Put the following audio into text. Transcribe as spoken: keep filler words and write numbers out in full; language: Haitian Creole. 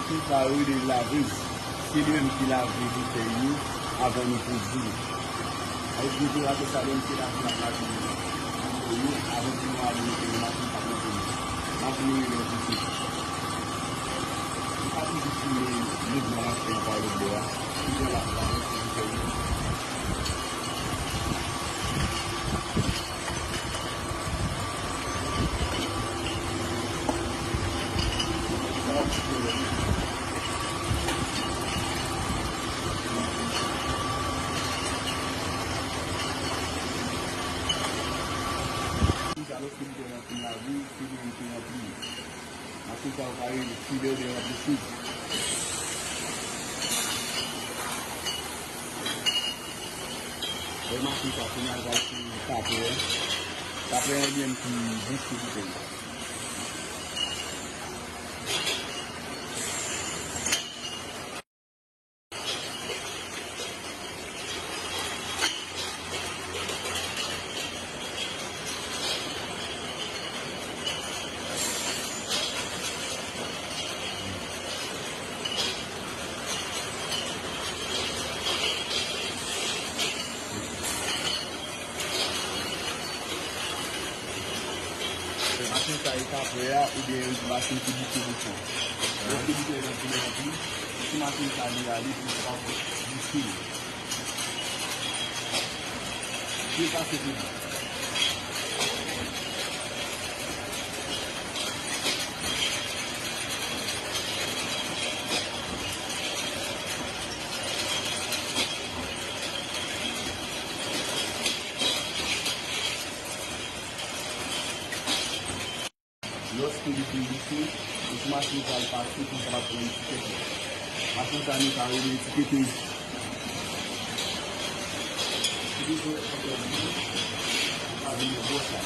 Machin sa yo rele laveuz. Se li menm ki lave boutèy yo avan nou pwodui yo. Avèk jeneratè sa menm se laveuz l ap lave boutèy yo avan pou nou ale mete nan machin sa pou nou pwodui. Machin yo rele yon pwodui. Nou pa toujou simen mouvman machin an pa lòt bò a. Toujou l ap lave boutèy yo. Machin sa yo ka rele filè de ranplisij. Lè machin sa fini al pral sou tapè a. Tapè a li menm ki bouche boutèy la. Machin sa e tapè a oubyen yon machin ki bouche bouchon. Lè w te bouche nan tou lè anpil, se sou machin sa li ale pou l kapab bouche l. Byen pase pou li. Lòske li fin bouche, e pou machin sa al pase pou l kapab pran etikèt la. Machin sa nou ka rele etiketez. Epi jwèt ankò li, li ka vin nan bò sa.